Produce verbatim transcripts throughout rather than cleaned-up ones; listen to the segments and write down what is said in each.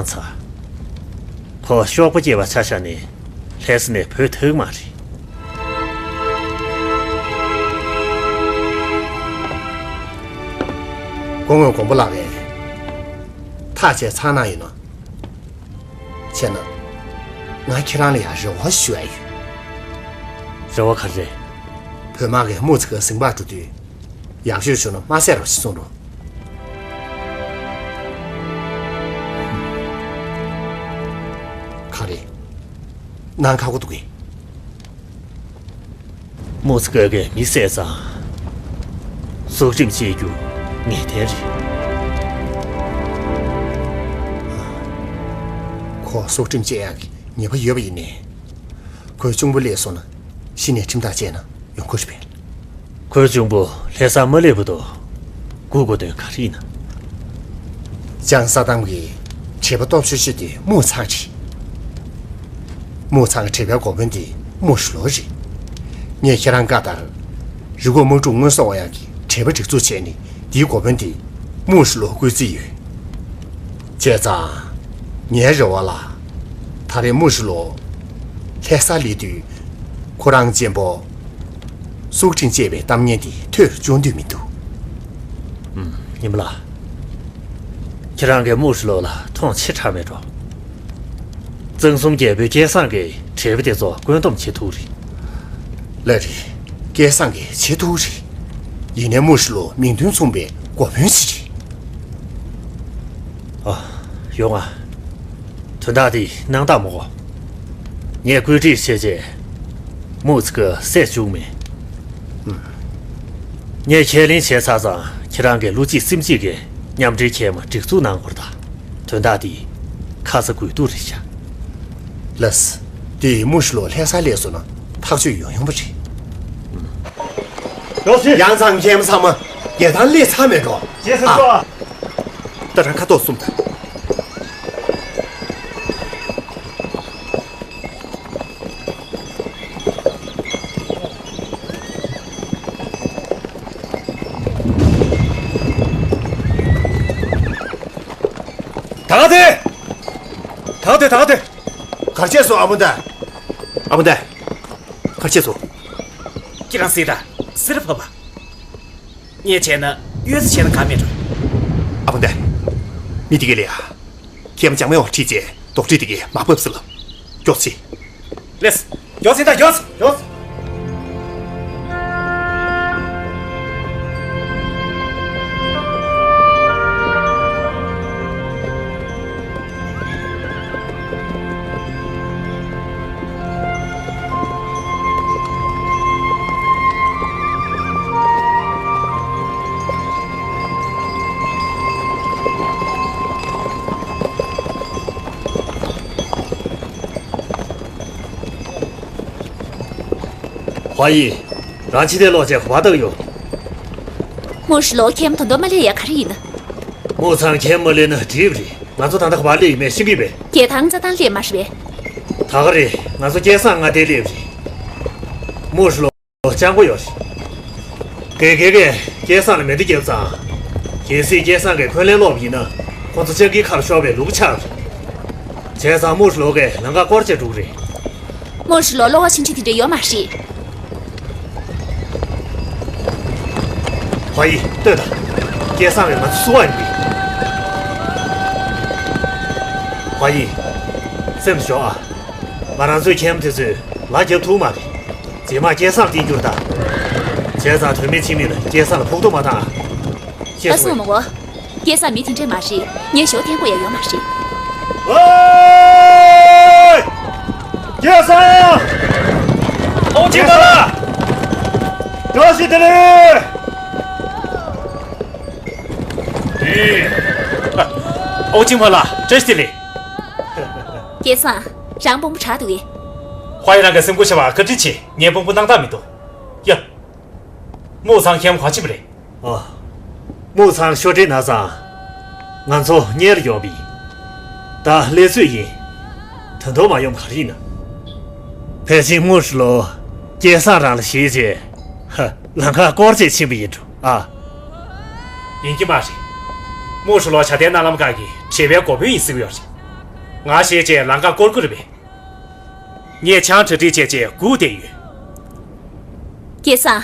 ཚ། ཁོ་གཤོག་པ་སྐྱེས་པ་ཆ་བཞག་ནས་ལྷ་ས་ནས་བུད་ཐུབ་མ་རེད། སྐུ་ངོ་མགོན་པོ་ལགས་ཀྱིས་ཐག་བཅད་ཚར་གནང་ཡོད་ན། བྱས་ན། ང་ཁྱེད་རང་ལ་ཡང་རེ་བ་ཞུ་ཡ་ཡོད། རེ་བ་ག་རེ་རེད། བོད་དམག་གིས་དམུ་ཚི་ཀའི་ཟིང་པ་འགྲོ་དུས། ཡག་ཤོས་བྱུང་ན་མ་བསད་རོགས་ཞེས་གསུངས་འགྲོ། ག་རེ། གནང་ཁག་པོ་འདུག་གས། དམུ་ཚི་ཀ་གིས་མི་བསད་ཙང་། སྲོག་ཁྲིམས་བཅད་རྒྱུ་ངེས་གཏན་རེད། ཁོ་སྲོག་ཁྲིམས་བཅད་ཡག་གི་ཉེས་པ་ཡོད་པ་ཡིན་ནའི། ཁོའི་གཅུང་པོ་སླེབས་སོང་ན་གཞི་ནས་ཁྲིམས་ཐག་བཅད་ན་ཡོང་གི་རེད་པས། ཁོའི་གཅུང་པོ་ལྷ་ས་མ་སླེབས་བར་དུ་སྒུག་དགོས་དོན་ག་རེ་ཡིན་ན། ལྕང་ས་ཐམ་གྱིས་བྲེལ་བ་སྟོབས་ཤུགས་ཆེ་དེ་དམུ་ཚང་རེད། དམུ་ཚང་གི་བྲེལ་བའི་འགོ་དཔོན་དེ་དམུ་ཧྲི་ལོ་རེད། ངས་ཁྱེད་རང་བཀའ་ལྟར། རི་འགོག་དམག་འཁྲུག་སྔོན་སོང་ཡག་གི་བྲེལ་བ་སྒྲིག་འཛུགས་བྱས་ནས་དེའི་འགོ་དཔོན་དེ་དམུ་ཧྲི་ལོ་བསྐོ་རྩིས་ཡོད། བྱས་ཙང་། ངའི་རེ་བ་ལ། ད་རེས་དམུ་ཧྲི་ལོ་ལྷ་ས་སླེབས་དུས། ཁོ་རང་གཅེན་པོ་སྲོག་ཁྲིམས་བཅད་པའི་གཏམ་ངན་དེ་ཐོས་རུ་བཅུག་འདོད་མི་འདུག་ཨུམ། ཉི་མ་ལགས། ཁྱེད་རང་གིས་དམུ་ཧྲི་ལོ་ལ་མཐོང་ཆེ་དྲགས་མེད་འགྲོ། གཙང་གསུམ་རྒྱལ་པོའི་སྐལ་བཟང་གིས་བྲེལ་བ་དེ་ཚོ་བཀོད་འདོམས་བྱེད་ཐུབ་རེད། ལགས་རེད། སྐལ་བཟང་གིས་བྱེད་ཐུབ་རེད། ཡིན་ནའི་དམུ་ཧྲི་ལོ་མིང་དོན་མཚུངས་པའི་འགོ་དཔོན་ཞིག་རེད། ཨ། ཡོང་ང་། དོན་དག་འདི་གནང་སྟངས་མ་གོ། ངས་བཀོད་སྒྲིག་བྱས་རྗེས། དམུ་ཚི་ཀ་བསད་བཅུག་མེད། ངས་ཁས་ལེན་བྱས་ཚར་ཙང་ཁྱེད་རང་གིས་བློ་གཅིག་སེམས་གཅིག་གིས་མཉམ་འབྲེལ་བྱས་མ་སྒྲིག་འཛུགས་གནང་དགོས་རེད་ད། དོན་དག་འདི་ཁ་ཚ་དགོས་གཏུགས་རེད་ཤག་ལགས། དེ་དམུ་ཧྲི་ལོ་ལྷ་ས་སླེབས་སོང་ན་ཐག་གཅོད་ཡོང་ཡོང་པ་རེད། ཡང་ཚང་མཁན་མོ་ཚང་མ་རྒྱལ་ཐང་སླེབས་ཚར་མེད་འགྲོ། རྗེས་སུ་ཨ། ཤོག་ད་རང་ཁ་ཐོག་གསུམ་དང་། ད་ག་དེ། ད་ག་དེ་ད་ག་དེ། གར་བྱས་སོང་ཨ་མོ་ད། ཨ་མོ་ད། གར་བྱས་སོང་། ཁྱེད་རང་སྲིད་ད་སེར་ཕབ་པ། ངས་བྱས་ན་གཡོལ་ས་བྱས་ན་ག་མེད་འགྲོ། ཨ་མོ་ད། མི་དེ་གས་ལས་ཨ། ཁྱེད་མ་ཅང་མེད་བ་ཁྲིད་ཅེས་དོག་ཁྲིད་དེ་གས་མ་བབས་སི་ལ། མགྱོགས་ཆེ། ལེས། མགྱོགས་ཟིན་ད་མགྱོགས། མགྱོགས། ཧྭ་ཡི། རང་ཕྱི་ནས་ལོག་བྱས་ག་པར་བཏང་ཡོད། དམུ་ཧྲི་ལོ་ཁྱེད་ད་དུང་མ་སླེབས་ཡ་ག་རེ་ཡིན། དམུ་ཚང་ཁྱེད་མ་སླེབས་ན་འགྲིག་རེད། ང་ཚོ་ད་ལྟ་ག་པར་སླེབས་ཡོད་མེད་ཤེས་ཀྱི་མེད། རྒྱལ་ཐང་རྩྭ་ཐང་སླེབས་མ་རེད་པས། ད་ག་རེད། ང་ཚོ་སྐལ་བཟང་མངའ་སྡེ་སླེབས་རེད། དམུ་ཧྲི་ལོ་སྤྱང་པོ་ཡོད་རེད། དགེ་རྒན་གྱིས་སྐལ་བཟང་ལ་མེ་མདའ་བརྒྱབ་ཙང་། གལ་སྲིད་སྐལ་བཟང་གིས་འཁོན་ལན་སློག་པ་ཡིན་ན། ཁོ་ཚོ་སྤྱང་ཀིའི་ཁ་ལ་ཤོར་བའི་ལུག་ཆགས་རེད། བྱས་ཙང་དམུ་ཧྲི་ལོ་གིས་ལམ་ཁ་སྐོར་བྱས་འགྲོ་གི་རེད། དམུ་ཧྲི་ལོ་གློ་བ་ཆུང་ཆུང་དེ་འདྲ་ཡོད་མ་རེད། ཧྭ་ཡི་ལྟོས་དང་། སྐལ་བཟང་གིས་ང་ཚོ་བསུ་བ་ཡིན་པས། ཧྭ་ཡི། སེམས་ཞོག་ཨ། ང་རང་ཚོའི་ཁྱིམ་དེ་ཚོས་ལ་རྒྱབ་ཐུབ་མ་རེད། རྗེས་མ་སྐལ་བཟང་བསྟེན་རྒྱུར་གདའ། བྱས་ཙང་དོན་མེད་ཕྱི་མི་ལ་སྐལ་བཟང་ལ་ཕོག་ཐུག་མ་བཏང་ཨ། ཤེས་ཨ་སོང་། སོང་མོ། སྐལ་བཟང་མི་དེ་འདྲས་མ་རེད། ངས་ཞོ་འཐེན་དགོས་ཡ་ཡོད་མ་རེད། ཨོའི། སྐལ་བཟང་། ཨོ་ཅི་ད་ལ། བཀྲ་ཤིས་བདེ་ལེགས། ཨོ་ཅི་མ་ལ་བཀྲ་ཤིས་བདེ་ལེགས། སྐལ་བཟང་། རང་དཔང་པོ་དྲག་འདུག་གས། ཧྭ་ཡི་རང་གི་སེམས་ཁུར་ཆེ་བ་བཀའ་དྲིན་ཆེ། ངས་དཔང་པོ་གནང་སྟངས་མི་འདུག་ཡ། དམུ་ཚང་ཁྱིམ་ག་ཕྱིན་པ་རེད། ཨ། དམུ་ཚང་ཤོ་ཏྲི་ན་ཚང་། ང་ཚོ་གཉེར་ཡོང་བ་ཡིན། ད་སླེབས་ཚོད་ཡིན། ད་དུང་མ་ཡོང་ག་རེ་ཡིན་ན། ཕལ་ཆེར་དམུ་ཧྲི་ལོ་སྐལ་བཟང་རང་ལ་ཞེད་བྱས། ཧ། ལམ་ཁ་སྐོར་བྱས་ཕྱིན་པ་ཡིན་འགྲོ་ཨ། ཡིན་གྱི་མ་རེད། དམུ་ཧྲི་ལོ་བྱ་དེ་གནའ་ལམ་ཁ་གི་བྲེལ་བའི་འགོ་དཔོན་ཡིན་སྲིད་ཀྱི་ཡོད་རེད། ང་ཞེས་བྱས་ལམ་ཁ་བསྐོར་གྱི་རེད་པས། ངས་ཆང་གྲ་སྒྲིག་བྱས་རྗེས་སྒུག་བསྡད་ཡོད། སྐལ་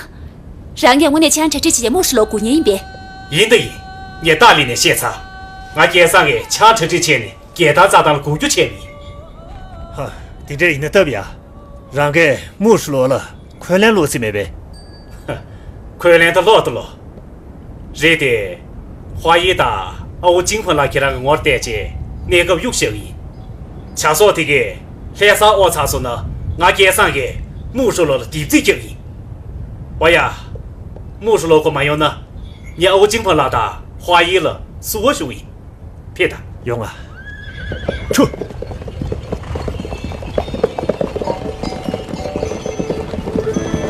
བཟང་། རང་གིས་དངོས་གནས་ཆང་གྲ་སྒྲིག་བྱས་རྗེས་མུའུ་ཧྲི་ལོར་སྒུག་མཁན་ཡིན་པས། ཡིན་ད་ཡིན། ངས་ལྟག་ལས་ནས་བཤད་ཚར། ང་སྐལ་བཟང་གིས་ཆང་གྲ་སྒྲིག་བྱས་ནས་རྒྱལ་ཐང་རྩྭ་ཐང་ལ་སྒུག་རྒྱུ་བྱས་པ་ཡིན། ཧ། དེ་འདྲ་ཡིན་ན་སྟབས་ཡག་རང་གིས་མུའུ་ཧྲི་ལོ་ལ་འཁོན་ལན་སློག་རྩིས་མེད་པས། འཁོན་ལན་ད་སློག་ད་ལོ། རེད་དེ། ཧྭ་ཡི་དང་ཨའོ་ཅིང་ཕུན་ལགས་ཁྱེད་རང་གི་ངོ་བལྟས་རྗེས་གནས་སྐབས་གཡུག་བཞག་གི་ཡིན། བྱ་སོགས་དེ་གས་ལྷ་ས་དབོར་ཚར་སོང་ན་ང་སྐལ་བཟང་གིས་མུའུ་ཧྲི་ལོ་ལ་རྡེབ་རྩིས་རྒྱག་གི་ཡིན། འོ་ཡ། མུའུ་ཧྲི་ལོ་ཁོ་མ་ཡོང་ན། ངས་ཨའོ་ཅིང་ཕུན་ལགས་དང་ཧྭ་ཡི་ལ་བསུ་བ་ཞུ་གི་ཡིན། ཕེབས་དང་། ཡོང་ང་། ཆུ།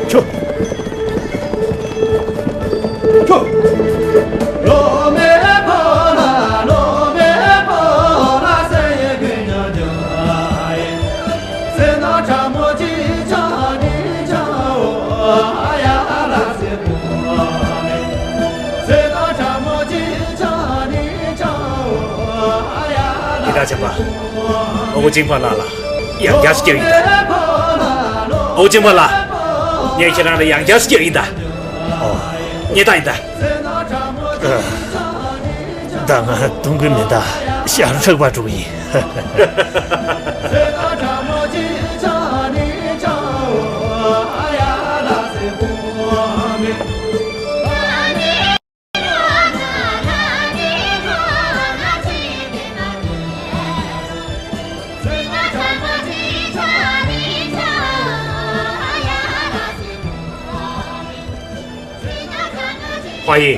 ཆུ། ཆུ། ཡི་དྭགས་ཆེན་པོ། ཨའོ་ཅིང་ཕུན་ལགས་ལ་ཡང་བསྐྱར་ཞུ་རྒྱུ་ཡིན་ད། ཨའོ་ཅིང་ཕུན་ལགས། ངས་ཁྱེད་རང་ལ་ཡང་བསྐྱར་ཞུ་རྒྱུ་ཡིན་ད། ཨོ། རྙེད་སྟངས་ཡིན་ད། ཨ། ད་ང་གཏོང་གི་མིན་ད། ཞྭ་རུ་ཧྲག་པ་འགྲོ་གི་ཡིན། ཧྭ་ཡི།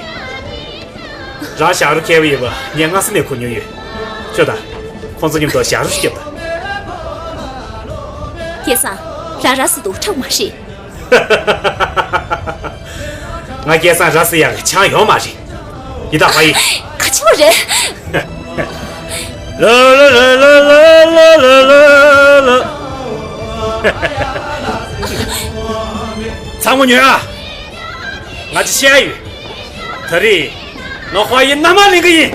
རང་ཞྭ་རུ་འཁྱེར་བ་ཡིན་པ་ངས་སྔ་ས་ནས་གོ་མྱོང་ཡོད། ཤོག་དང་། ཁོང་ཚོ་མཉམ་དུ་ཞྭ་རུ་ཞིག་རྒྱབ་དང་། སྐལ་བཟང་། རང་ར་བཟི་འདུག་ཁྲབ་མ་རེད། ང་སྐལ་བཟང་ར་བཟི་ཡག་གི་ཆང་ཡོད་མ་རེད། ཡི་དྭགས་ཧྭ་ཡི། ག་ཆི་མོ་རེད། ལ་ལ་ལ། ཚང་མ་ཉོན་ཨ། ང་ཅི་བཤད་ཡོད། ད་རེས་ང་ཧྭ་ཡི་མནའ་མ་ལེན་གི་ཡིན།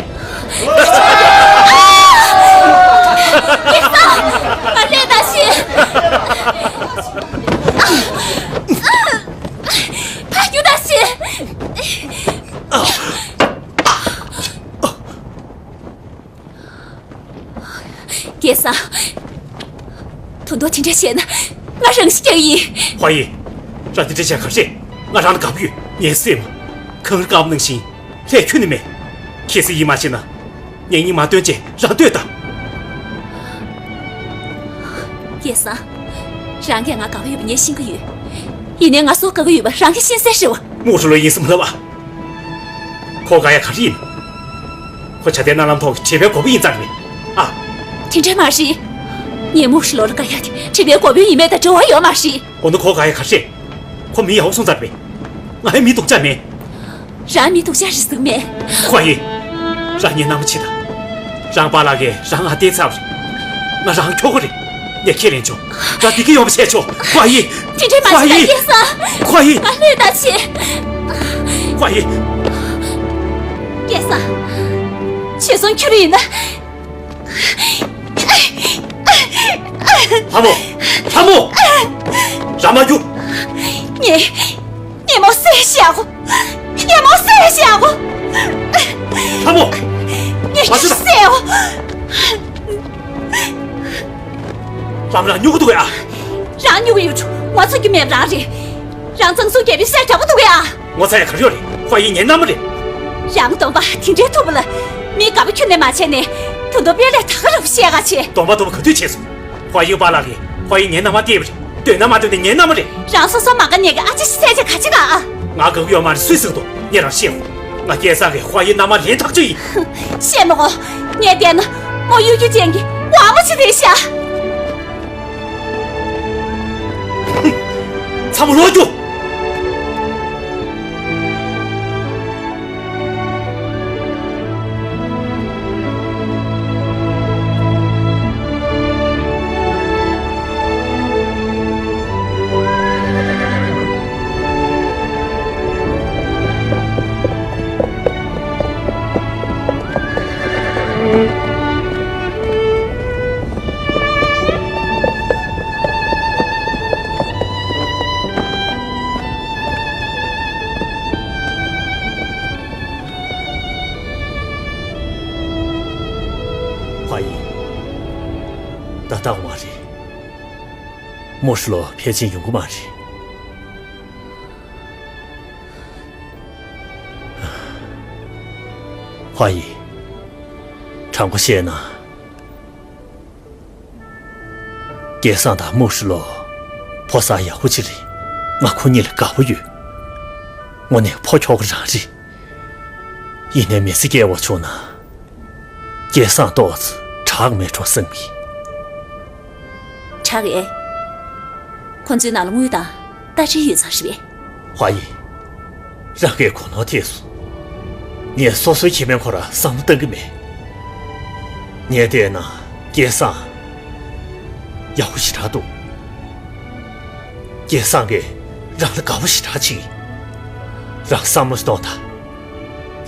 སྐལ་བཟང་། ང་ལས་ད་ཤི། ཕ་ཡུལ་ད་ཤི། སྐལ་བཟང་། དོན་དག་དེ་འདྲ་བྱས་ན་ང་རང་ཤི་རྒྱག་ཡིན། ཧྭ་ཡི། རང་དེ་འདྲ་བྱས་ག་རེ་བྱས། ང་རང་ལ་དགའ་པོ་ཡོད། ངའི་སྲས་མོ། གངས་རི་དཀར་པོ་ནང་བཞིན་ལྷད་ཁྱོན་ནས་མེད། གལ་སྲིད་ཡིད་མ་ཆེས་ན། ངེད་གཉིས་མ་སྟོན་བྱས་རང་སྡོད་དང་། སྐལ་བཟང་། རང་གིས་ང་དགའ་པོ་ཡོད་པ་ངས་ཤེས་ཀྱི་ཡོད། ཡིན་ནའི་ང་སུ་དགའ་གི་ཡོད་པ་རང་གིས་ཤེས་གསལ་རེད་བ། མུའུ་ཧྲི་ལོ་ཡིན་སྲིད་མ་ལབ་ཨ། ཁོ་དགའ་ཡ་ག་རེ་ཡིན། ཁོ་བྱ་དེ་རྣ་ལམ་ཐོག་གི་བྲེལ་བའི་མགོ་བོ་ཡིན་ཙང་རེད། ཨ། དེ་འདྲ་མ་རེད། ངས་མུའུ་ཧྲི་ལོ་ལ་དགའ་ཡ་དེ་བྲེལ་བའི་མགོ་བོ་ཡིན་མེད་དང་འབྲེལ་བ་ཡོད་མ་རེད། འོ་ན་ཁོ་དགའ་ཡ་ག་རེ་རེད། ཁོ་མི་ཡག་པོ་སོང་ཙང་རེད། ང་ཡང་མི་སྡུག་ཅག་མེད། རང་མི་སྡུག་ཅག་རེད་ཟེར་མེད། ཧྭ་ཡི། རང་ངའི་མནའ་མ་བྱེད་དང་། རང་པཱ་ལགས་ཀྱིས་རང་ང་སྟེར་ཚར་བ་རེད། ང་རང་ཁྱོ་ག་རེད། ངས་ཁས་ལེན་ཆོག་རང་བདེ་སྐྱིད་ཡོང་བ་བྱས་ཆོག་ཧྭ་ཡི། དེ་འདྲའི་མ་ཧྭ་བྱེད་ཡི། ད་སྐལ་བཟང་། ཧྭ་ཡི། ང་ལྷོད་ད་བྱེད། ཧྭ་ཡི། སྐལ་བཟང་། བྱས་སོང་ཁྱོད་རང་ཡིན་ན། ལྷ་མོ། ལྷ་མོ། རང་མ་རྒྱུག་ངས། ཉིན་མོ་བསད་བཞག་གོ། ཉིན་མོ་བསད་བཞག་གོ། ལྷ་མོ། ངས་མ་བྱེད་ད། བསད་འོ། རང་རང་སྨྱུ་གུ་འདུག་གས་ཨ། རང་སྨྱུ་གུ་ཡོད་ཆུ་ངོ་ཚ་རྒྱུ་མེད་རང་རེད། རང་ཚང་སུ་རྒྱལ་པོའི་སྲས་འདྲ་པོ་འདུག་གས་ཨ། ངོ་ཚ་ཡ་ག་རེ་ཡོད་རེད། ཧྭ་ཡི་ངའི་མནའ་མ་རེད། རང་གདོང་པ་དེ་འདྲའི་མཐུག་པོ་ལ། མི་དགའ་པོ་ཁྱོན་ནས་མ་བྱས་ནས། དུ་མདོ་དཔེ་ལས་ད་ག་རང་བཤད་ག་བྱེད། གདོང་པ་མཐུག་པོ་ག་དུས་བྱས་སོང་། ཧྭ་ཡི་པཱ་ལགས་ཀྱིས་ཧྭ་ཡི་ངའི་མནའ་མ་སྟེར་བ་རེད། འདོད་ན་མ་འདོད་ན་ངའི་མནའ་མ་རེད། རང་སོ་སོ་མ་དགའ་ནས་ཀྱི་ཨ་ཅེ་ཞིག་བསད་ཆ་ག་ཅི་ག་ཨ། ང་དགའ་གི་ཡོད་མ་རེད་སུས་ཟེར་གི་འདུག་ངས་རང་བཤད་གོ། ང་སྐལ་བཟང་གིས་ཧྭ་ཡི་མནའ་མ་ལེན་ཐག་ཆོད་ཡིན། བཤད་མི་དགོས། ངས་བལྟས་ན་མོ་གཡོ་སྒྱུ་ཅན་གྱི་དབང་པོ་ཅིག་རེད་ཤག་ཚང་མ་ལོག་རྒྱུགས། ཧྭ་ཡི། ད་ལྟ་བ་མ་རེད། མུ་ཧྲི་ལོ་ཕལ་ཆེར་ཡོང་གི་མ་རེད། ཧྭ་ཡི། དྲང་པོ་བཤད་ན། སྐལ་བཟང་དང་མུ་ཧྲི་ལོ། ཕོ་གསར་ཡག་པོ་ཅིག་རེད། ང་ཁོ་གཉིས་ལ་དགའ་པོ་ཡོད། དངོས་གནས་ཕོ་ཁྱོ་ག་རང་རེད། ཡིན་ནའི་མི་ཚེ་སྐྱེལ་བ་བྱུང་ན། སྐལ་བཟང་ཏོག་ཙམ་དྲག་མེད་འགྲོ་བསམ་གི། དྲག་གས། ཁོ་ཚོའི་ནང་ལ་དངུལ་དང་རྟ་དྲེལ་ཡོད་ཙང་རེད་པས། ཧྭ་ཡི། རང་གིས་གོ་ནོར་ཐེབས་སོང་། ངས་སོ་སོའི་ཁེ་ཕན་ཁོ་ར་བསམ་བློ་གཏང་གི་མེད། ངས་བལྟས་ན་སྐལ་བཟང་ཡག་པོ་ཞེ་དྲག་འདུག། སྐལ་བཟང་གིས་རང་ལ་དགའ་པོ་ཞེ་དྲག་བྱེད་ཀྱི། རང་བསམ་བློ་གཏོང་དང་།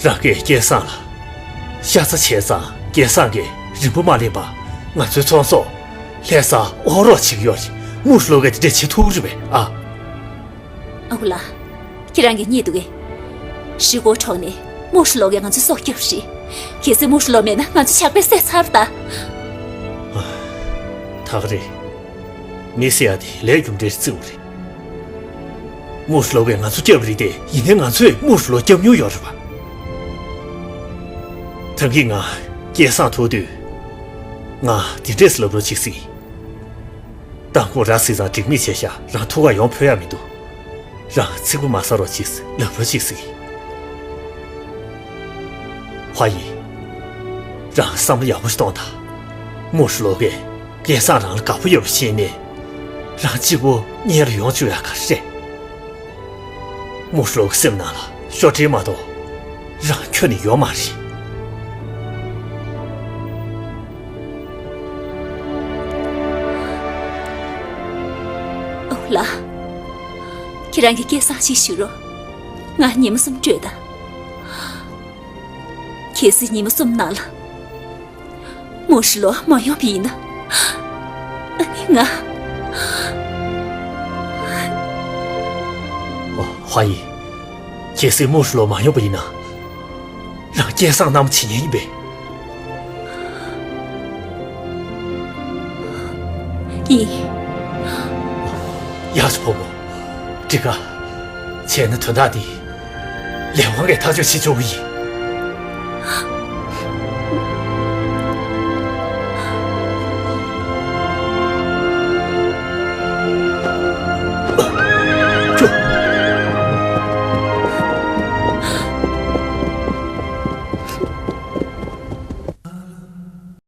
རང་གིས་སྐལ་བཟང་ལ་ཤ་ཚ་བྱས་ཙང་སྐལ་བཟང་གིས་རིན་པོ་མ་ལེན་པར་ང་ཚོའི་ཚོང་ཟོག་ལྷ་སར་དབོར་རོགས་བྱེད་ཀྱི་ཡོད་རེད། མུ་ཧྲི་ལོ་གིས་དེ་འདྲ་བྱེད་ཐུབ་ཀྱི་རེད་པས། ཨ། ཨ་ཁུ་ལགས། ཁྱེད་རང་གིས་རྙེད་འདུག་གས། ཧྲི་ཀོ་གྲོངས་ནས་མུ་ཧྲི་ལོ་གིས་ང་ཚོའི་སྲོག་བསྐྱབས་རེད། གལ་སྲིད་མུ་ཧྲི་ལོ་མེད་ན་ང་ཚོ་ཇག་པས་བསད་ཚར་ད། ད་ག་རེད། མི་ཟེར་ཡ་དེ་ལས་རྒྱུ་འབྲས་བརྩི་བ་རེད། མུ་ཧྲི་ལོ་གིས་ང་ཚོ་བསྐྱབས་རེད་དེ། ཡིན་ནའི་ང་ཚོས་མུ་ཧྲི་ལོ་བསྐྱབས་མྱོང་ཡོད་རེད་པ། ད་གིན་ང་སྐལ་བཟང་ཐུག་དུས། ང་དེ་འདྲས་ལབ་རོགས་གྱིས་ཟེར། མདང་དགོང་ར་བཟི་ཙང་འགྲིག་མེད་བྱས་ཤག། རང་ཐུག་ག་ཡོང་ཕོད་ཡ་མི་འདུག། རང་ཚིག་པ་མ་ཟ་རོགས་གྱིས་ལབ་རོགས་གྱིས་ཟེར། ཧྭ་ཡི། རང་བསམ་བློ་ཡག་པོ་ཞིག་གཏོང་དང་། མུ་ཧྲི་ལོ་གིས་སྐལ་བཟང་རང་ལ་དགའ་པོ་ཡོད་པ་ཤེས་ནས། རང་གཅིག་པུ་གཉེར་ཡོང་བཅུག་ཡ་ག་རེ་རེད། མུ་ཧྲི་ལོ་གི་སེམས་ནང་ལ་ཤོ་ཁྲེ་མ་གཏོགས་རང་ཁྱོན་ནས་ཡོད་མ་རེད། ཨོ་ལགས། ཁྱེད་རང་གིས་སྐལ་བཟང་ཞིག་ཞུ་རོགས། ང་ཉི་མ་གསུམ་སྤྲོད་དང་། གལ་སྲིད་ཉི་མ་གསུམ་ནང་ལ་མུ་ཧྲི་ལོ་མ་ཡོང་བ་ཡིན་ན། ང་། ཧྭ་ཡི། གལ་སྲིད་མུ་ཧྲི་ལོ་མ་ཡོང་བ་ཡིན་ན། རང་སྐལ་བཟང་མནའ་མ་བྱེད་མཁན་ཡིན་པས། ཡིན། ཡག་སོ་བུ་མོ། འགྲིག་ག། བྱས་ན་དོན་དག་འདི་ལས་དབང་གིས་ཐག་གཅོད་བྱེད་ཆོག་གི་ཡིན།